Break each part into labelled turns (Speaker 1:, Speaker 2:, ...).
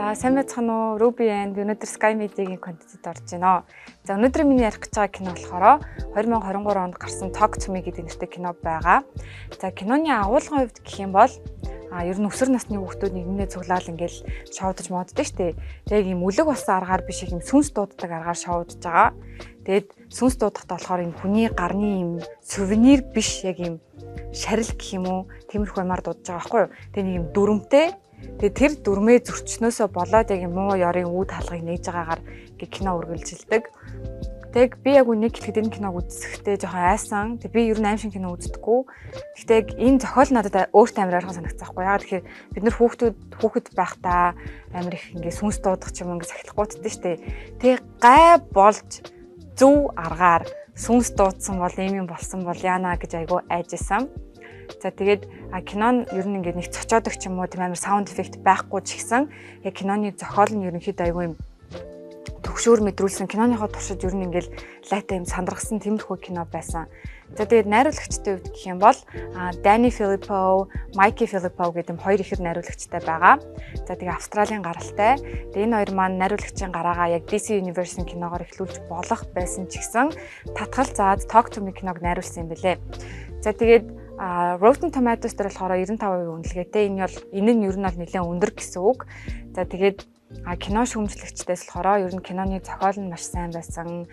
Speaker 1: За, сайн байцгаана уу? Ruby and би өнөөдөр Sky Media-гийн контентэд орж байна. За, өнөөдөр миний ярих гэж байгаа кино болохоор 2023 онд гарсан Talk to Me гэдэг нэртэй кино байгаа. За, киноны агуулгын хувьд гэх юм бол ер нь өсвөр насны хүүхдүүд нэгнээ цуглаал ингээл шоудаж моддог штэ. Тэгээ юм үлэг болсон аргаар биш, юм сүнс дууддаг аргаар шоудж байгаа. Тэгээд сүнс дуудахад болохоор юм хүний гарны юм сувенир биш, яг юм шарил гэх юм уу, тиймэрхүү юмар дуудаж байгаа байхгүй юу. Тэгээ нэг юм дүрмтэй. Тэгээ тэр дүрмээ зөрчнөөсөө болоод яг юм муу ёрын үд хаалгыг нээж байгаагаар ингээ кино үргэлжилдэг. Тэг би яг үнийг хэлэхэд энэ киног үзэхдээ жоохон айсан. Тэг би ер нь аймшиг кино үздэггүй. Гэхдээ яг энэ зохиол надад өөртөө амар ойрхон санагцсан байхгүй. Яагаад тэгэхээр бид нар хүүхдүүд хүүхэд байхдаа амар их ингээ сүнс дуудах ч юм ингээ сахилахгүйдтэй штэ. Тэг гай болж зөв аргаар сүнс дуудсан бол ийм юм болсон бол яана гэж айгүй айжсэн. За, тэгээд кино нь ер нь ингээд нэг цочоодог ч юм уу, тийм амар sound effect байхгүй ч гэсэн яг киноны зохиол нь ерөнхийдөө айгүй юм төгшөөр мэдрүүлсэн, киноныхоо туршид ер нь ингээл лайтай юм сандаргасан тиймэрхүү кино байсан. За, тэгээд найруулагчдын хувьд гэх юм бол Danny Philippou, Mikey Philippou гэдэг юм хоёр ихэр найруулагчтай байгаа. За, тэгээ Австралийн гаралтай. Тэгээ энэ хоёр маань найруулагчийн гараагаа яг DC Universe-ийн киногоор эхлүүлж болох байсан ч гэсэн татгал заад Talk to Me киног найруулсан юм бэлээ. За, тэгээд Rotten Tomatoes дээр болохоор 95% үнэлгээтэй. Энэ нь ер нь бол нэлээд өндөр гэсэн үг. За, тэгээд кино шүүмжлэгчдээс болохоор ер нь киноны зохиол нь маш сайн байсан.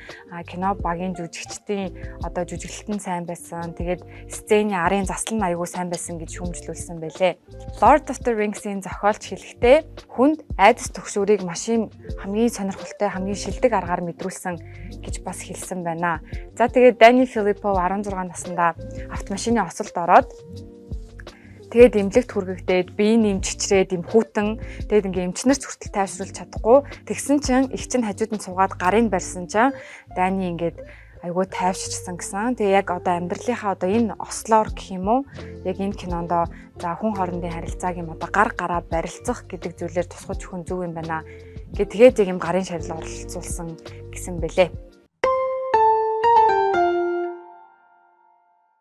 Speaker 1: Кино багийн жүжигчдийн одоо жүжиглэлт нь сайн байсан. Тэгээд сцений арын заслан нь аягүй сайн байсан гэж шүүмжлүүлсэн байлээ. Lord of the Rings-ийн зохиолч хэлэхдээ хүнд айдас түгшүүрийг маш юм хамгийн сонирхолтой, хамгийн шилдэг аргаар мэдрүүлсэн гэж бас хэлсэн байна. За, тэгээд Danny Philippou 16 наснда автомашины осолд ороод, тэгээд эмнэлэгт хүргэгдээд, биеийн нэм чичрээд юм хүүтэн, тэгээд ингээ эмчнэр ч хүртэл тайвшруулж чадахгүй. Тэгсэн чинь эгч нь хажууд нь суугаад гарын барьсан чинь Дани ингээд айгүй тайвширсан гэсэн. Тэгээ яг одоо амьдралынхаа одоо энэ ослоор гэх юм уу, яг энэ кинондоо за хүн хоорондын харилцааг юм одоо гар гараа барилцах гэдэг зүйлээр тусгаж өгөх нь зөв юм байна. Гэ тэгээд яг юм гарын шарил оролцуулсан гэсэн бэлээ.